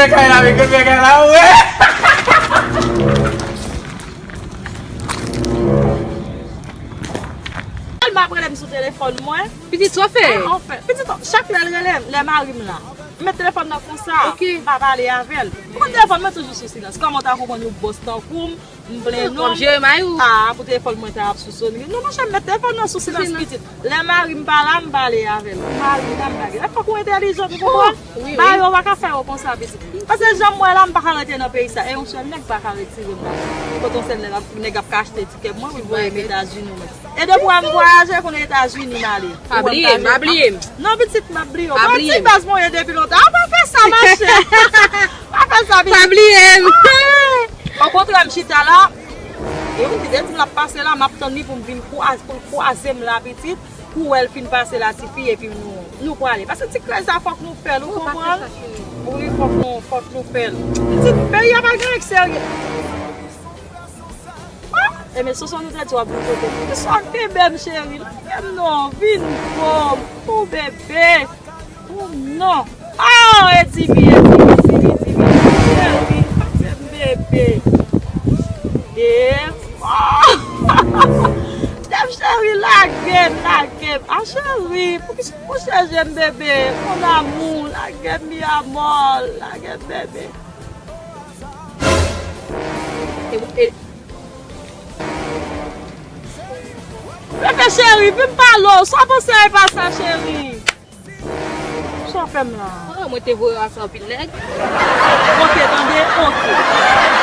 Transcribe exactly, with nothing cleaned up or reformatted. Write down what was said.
Kay la, men kote kay la, wè. Al m ap rele m sou telefòn mwen. Pitit, sa w fè? Anfen, pitit, chak lè l rele m, lè mari m la. M met telefòn nan konsa, ok, m pa pale avè l. Ou konn telefòn mwen toujou sou silans. Kòman w ta konprann yon bòs tankou m, m plenn non. W ap jere may ou? Ah, pou telefòn mwen ta ap sou sonri. Non, monchè, m met telefòn nan sou silans, pitit. Lè mari m pa la, m pale avè l. Mari m la, m pale. Fòk ou entèlijan, ou konprann? Wi, wi. Bagay yo pa ka fè yo konsa, pitit. Paske jan m wè la, m pa ka rete nan peyi sa. E yon sèl nèg pa ka retire m la. Potansyèl nèg ap, nèg ap ka achte tikè pou mwen, pou l voye m Etazini, mwen. E depi w wè m vwayaje, konnen Etazini m ale. Pa bliye m, pa bliye m. Non, pitit, m ap bliye w. Pa bliye m. Ti baz mwen ye depi lontan. Ah, pa fè sa, machè. Pa fè sa, pitit. Pa bliye m. Okontrè, m chita la. E yon ti de di m l ap pase la, m ap tann li pou m vin kwaze, pou l kwaze m la, pitit. Pou wè l fin pase la, tifi, epi nou, nou prale. Paske ti krèy sa, fòk nou fè l, ou konprann? Wi, fòk nou, fòk nou fè l. Pitit, peyi a pa gen nèg serye. Ah, e men Soso, nou te di w ap vin kote m. Kisa w kenbe m, cheri? Lage m non, vin pran m, ou bebe. Oh non. Ah, Edimi, Edimi, Edimi, Edimi, cheri, lage m, bebe. E, oh. Dem, cheri, lage m, lage m. Ah, cheri, poukisa ou chèche m, bebe? Mon amour, lage m, mi amor, lage m, bebe. E, e, Bebe cheri, vin m pale w. Sa w panse e pa sa, cheri? Sa w fè m la? Ah, mwen te voye w a sa anpil nèg. Ok, tande, ok.